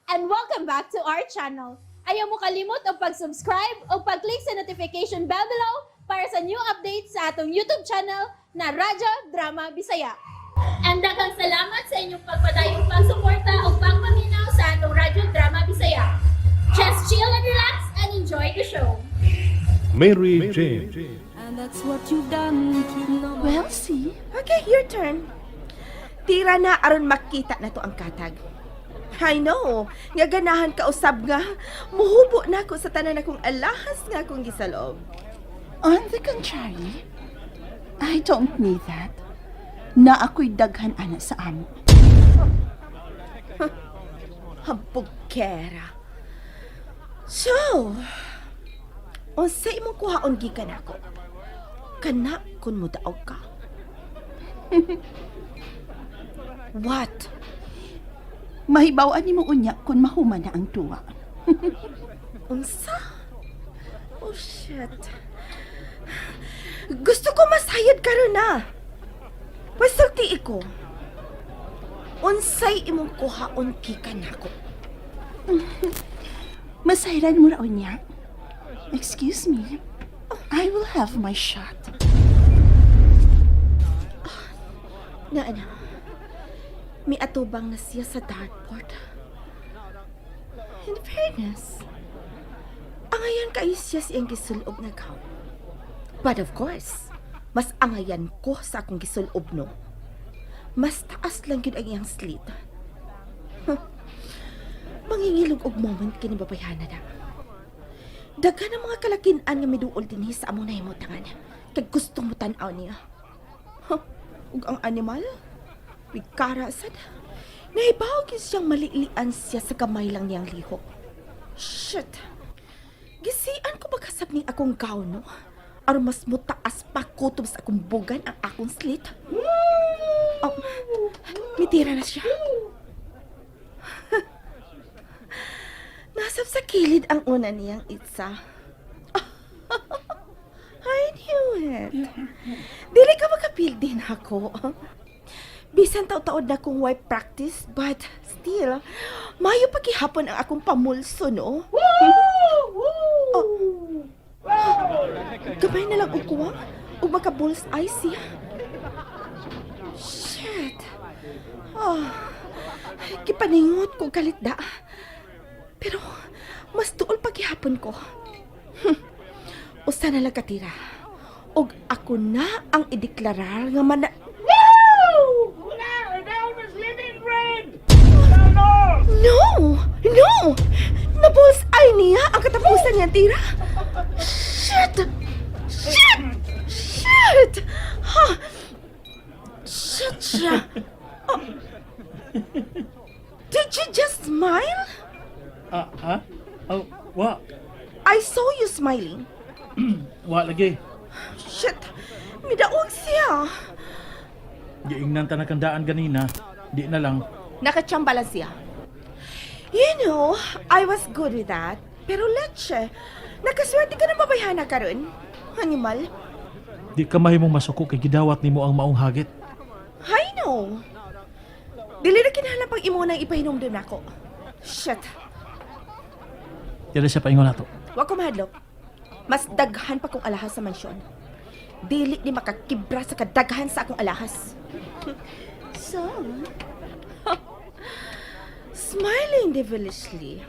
And welcome back to our channel. Ayaw mo kalimot og pag-subscribe o pag-click sa notification bell below para sa new updates sa atong YouTube channel na Radyo Drama Bisaya. And daghang salamat sa inyong pagpadayong pagsuporta o pagpaminaw sa atong Radyo Drama Bisaya. Just chill and relax and enjoy the show. Mary Jane. And that's what you've done to no Well, see? Okay, your turn. Tira na aron makita na to ang katag. I know, nga ganahan ka usab nga muhubo na ako sa tanan akong alahas nga akong gisalob. On the contrary, I don't need that. Na ako'y daghan ana sa amo. Hambugkera. So, unsa imong kuhaon gikan ako? Kana kun mo daog ka? What? Mahibaw-an nimo unya kung mahuman na ang tuwa. Unsa? Oh, shit. Gusto ko masayod karon na. Pasulti ko. Unsay imong kuhaon gikan nako? Masayran mo ra unya. Excuse me. I will have my shot. Na ano? Miatubang na siya sa dartboard. In fairness, angayan kayo siya siyang gisulob na gown. But of course, mas angayan ko sa akong gisulob, no? Mas taas lang yun ang iyang slit. Huh. Mangingilog og moment kini babayhana na. Daghan ang mga kalakinan nga miduol dinhi sa among nahimutangan. Kag gustong mo tan-aw niya. Huh. Ug ang animal? Bigkara sad. Nahibaw gyud siyang malilian siya sa kamay lang niyang lihok. Shit! Gisian ko magkasab ning akong gown, no? Aron mas mutaas pa kutob sa akong bugan ang akong slit. Oh, mitira na siya. Nasab sa kilid ang una niyang itsa. I knew it. Dili ka makapil din ako. Bisan taw-taod na kong wife practice, but still, mayo pagihapon ang akong pamulso, no? Oh. Gamay na lang og kuwang, ug maka bull's eye siya. Shit. Oh, kipaningot ko galit da. Pero, mas duol paghihapon ko. Usa na lang katira. Og ako na ang ideklarar nga mana. No! No! Na-bull's eye niya ang katapusan niyang tira. Shit! Shit! Shit! Ha! Shit siya. Oh. Did you just smile? Ah, ha? Oh, wa. I saw you smiling. Wa lagi. Shit! Midaog siya. Giingnan ta na kandaan ganina. Di na lang. Nakachamba lang siya. You know, I was good with that. Pero leche, nakaswerte ka ng babayhana karon. Animal. Di ka mahimong masuko kay gidawat nimo ang maong hagit. I know. Dili na kinahanglan pag imo nang ipahinumdum nako. Shit. Dili siya paingon nato. Wa ko mahadlok. Mas daghan pa kong alahas sa mansyon. Dili ni makakibra sa kadaghan sa akong alahas. So, Smiling devilishly.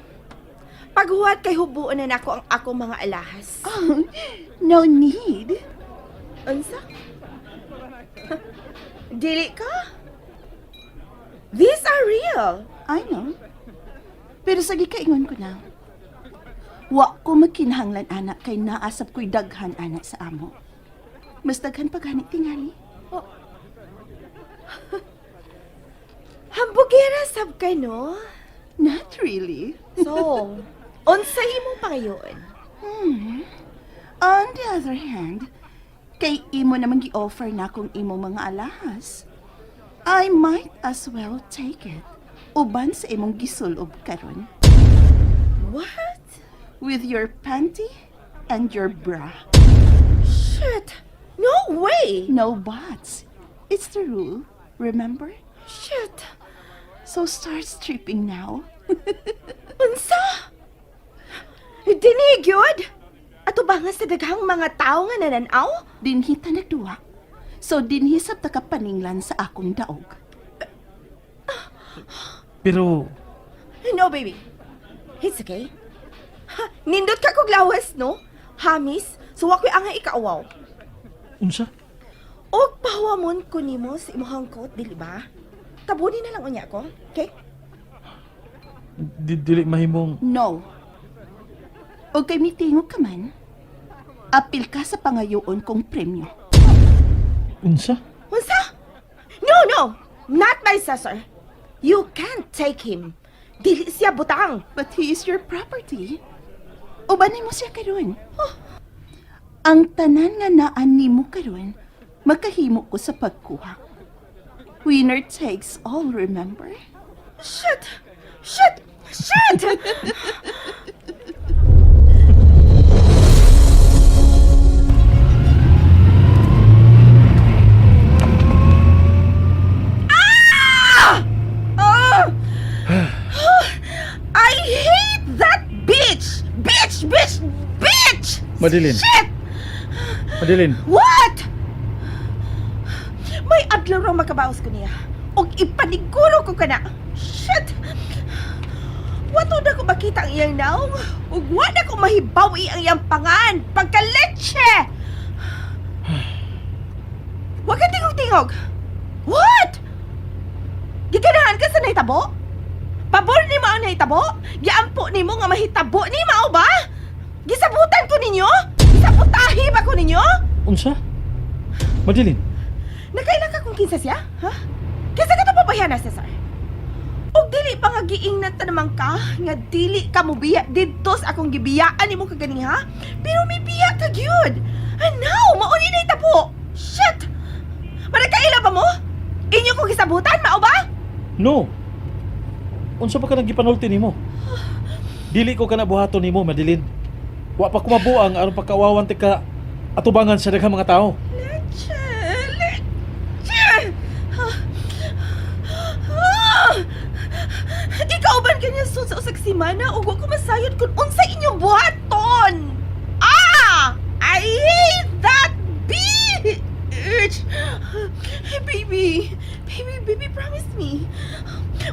Paghuwat kay hubuon na nako ang akong mga alahas. Oh, no need. Unsa? Dili ka? These are real. I know. Pero sa gikaingon ko na, wa ko magkinahanglan ana kay naasab ko'y daghan ana sa amo. Mas daghan pa gani tingali. Hambugera sab ka, no? Not really. So, unsa imong pangayoon? On the other hand, kay imo naman gi-offer na kung imo mga alahas. I might as well take it. Uban sa imong gisulob karon. What? With your panty and your bra. Shit! No way! No buts. It's the rule, remember? Shit! So start stripping now. Unsa? Dinhi gyud? Atubangan sa daghang mga tao nga nananaw? Dinhi ta nagduwa. So dinhi sab ta ka paninglan sa akong daog. Pero No, baby. It's okay. Ha, nindot ka kog lawas, no? Hamis, so wa ko'y angay ikaawaw. Unsa? Og pahawamon ko nimo sa imong coat, dili ba? Tabuni na lang unya ko, okay? Dili mahimong No. O kay mitingog ka man, apil ka sa pangayoon kong premyo. Unsa? Unsa? No, no! Not my Cesar. You can't take him. Dili siya butang. But he is your property. Ubanin mo siya karon. Ang tanan nga naan nimo karon, makahimo ko sa pagkuha. Winner takes all, remember? Shit! Shit! Shit! Ah! Ah! I hate that bitch! Bitch! Bitch! Bitch! Madeline. Shit! Madeline, What? May adlaw raw makabaos ko niya. Og ipaniguro ko kana. Shit! Wato na ko makita ang iyang naong. Ug wa na ko mahibawi ang iyang pangan. Pagkaleche! Wa ka tingog-tingog. What? Giganahan ka sa nahitabo? Pabor nimo ang nahitabo? Giampo nimo nga mahitabo ni mao ba? Gisabutan ko ninyo? Gisabutahi ba ko ninyo? Unsa? Madeline, Nakaila ka kung kinsa siya? Ha? Kinsa ka to pabayan na, Cesar? Og dili pa nga giingnan ta naman ka nga dili ka mobiya didto sa akong gibiyaan nimo kaganiha. Pero may biya ka gyud. And now, mao ni nahitabo. Shit! Managkaila ba mo? Inyo ko gisabutan, mao ba? No. Unsa pa ka nang gipanulti nimo? Dili ko kana buhaton nimo, Madeline. Wa pa ko mabuang aron pagkawawan ti ka atubangan sa daghang mga tao. Leche! Leche! Ah! Ikaw ban kanya sud sa usag simana ug wa ko masayod kung unsa inyong buhaton. Ah! I hate that bitch! Baby, baby, baby, promise me.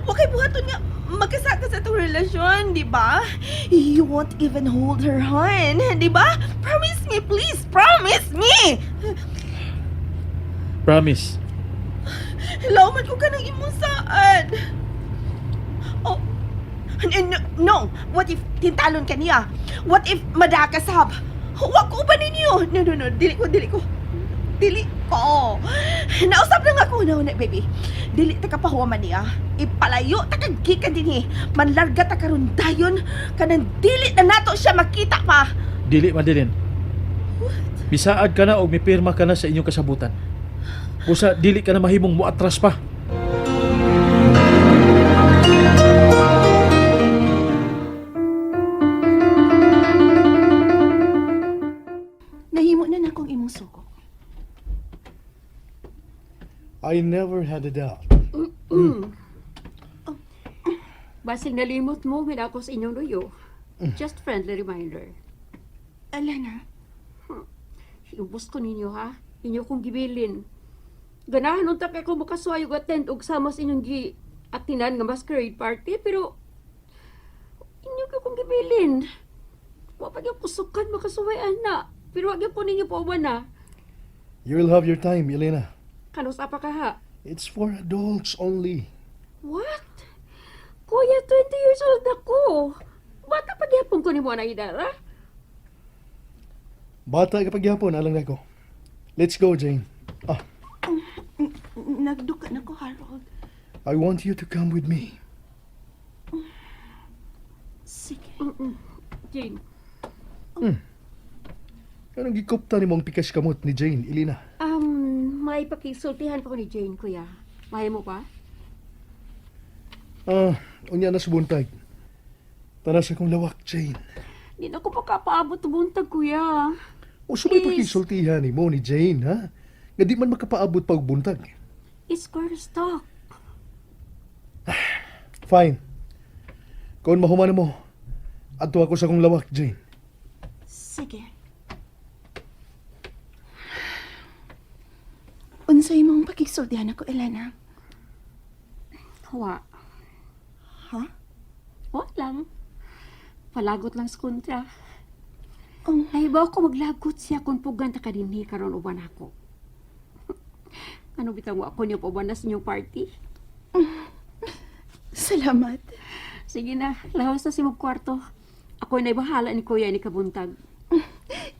Wa kay buhaton nga magkasaka sa atong relasyon, di ba? You won't even hold her hand, di ba? Promise me, please, promise me! Promise. Lauman ko ka ng imong saad. Oh, no, no. What if tintalon ka niya? What if madakasab? Huwag ko ba ninyo? No, no, no. Dili ko, dili ko. Dili ko. Nausap na nga ko na, na, baby. Dili ta ka pahuwaman niya. Ipalayo ta ka gikan dinhi. Manlarga ta karon dayon kanang dili na nato siya makita pa. Dili, Madeline. Bisaad ka na og mipirma ka na sa inyong kasabutan. Busa dili ka na mahimong muatras pa. Nahimo na nakong imong sugo. I never had a doubt. Basing nalimot mo, ako sa inyong luyo. Just friendly reminder. Alana, Iubos ko ninyo ha. Inyo kong gibilin. Ganahan unta kay ko makasuway og attend og sama sa inyong gi atinan nga masquerade party pero inyo gyud kong gibilin. Wa pa gyud kusukan makasuway ana. Pero wa gyud ko ninyo pauban na. You will have your time, Elena. Kanus apa ka ha? It's for adults only. What? Kuya, 20 years old ako. Bata pa gyapon ko nimo na idara. Bata ka pagyapon, alang nako. Let's go, Jane. Ah, nagduka na ko, Harold. I want you to come with me. Sige. Jane, Anong gikupta ni mong pikas kamot ni Jane, Elena? May pakisultihan pa ko ni Jane, kuya. Mahimo mo pa? Ah, unya na sa buntag. Tara sa akong lawak, Jane. Di na ko makapaabot buntag, kuya. O sumay Please. pakisultihan ni mo ni Jane, ha? Nga di man makapaabot pa og buntag. It's girls talk. Fine. Kung mahuman mo, adto ako sa akong lawak, Jane. Sige. Unsay mong pagkisultihan ako, Elena? Wa. Ha? Wa lang. Palagot lang sa kontra. Oh, Nahibaw ko maglagot siya kung pugan ta ka dinhi karon uban ako. Ano bitaw wa ako niyo pauban na sa inyong party? Salamat. Sige na, lawas na si mong kwarto. Ako na bahala ni Kuya ni Kabuntag.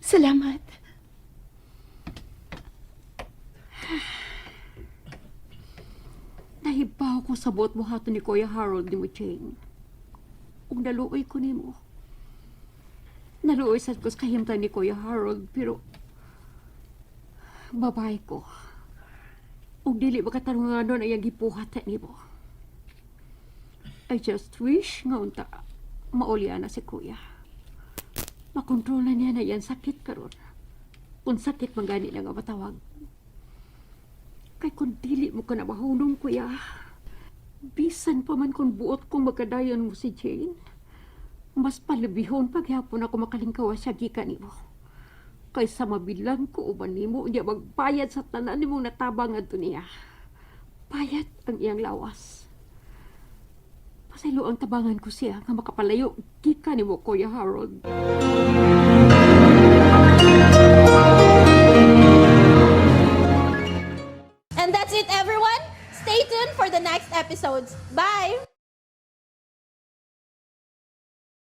Salamat. Nahibaw ko sa buot buhaton ni Kuya Harold ni mo, Jane. Ug naluoy ko nimo. Naluoy sad ko sa kahimtang ni Kuya Harold, pero babae ko. Ug dili makatarunganon ang iyang gipuhat nimo. I just wish nga unta maulya na si Kuya. Makontrol na niya na iyang sakit karon. Kung sakit man gani lang ang matawag. Kay kung dili mo ka na mahunong, kuya. Bisan pa man kung buot kong magkadayon mo si Jane, mas palabihon paghapon ako makalingkawa siya gikan nimo. Kaysa mabilang ko uban nimo, unya magbayad sa tanan nimong natabang adto niya. Bayad ang iyang lawas. Pasaylo ang tabangan ko siya nga makapalayo gikan nimo, Kuya Harold.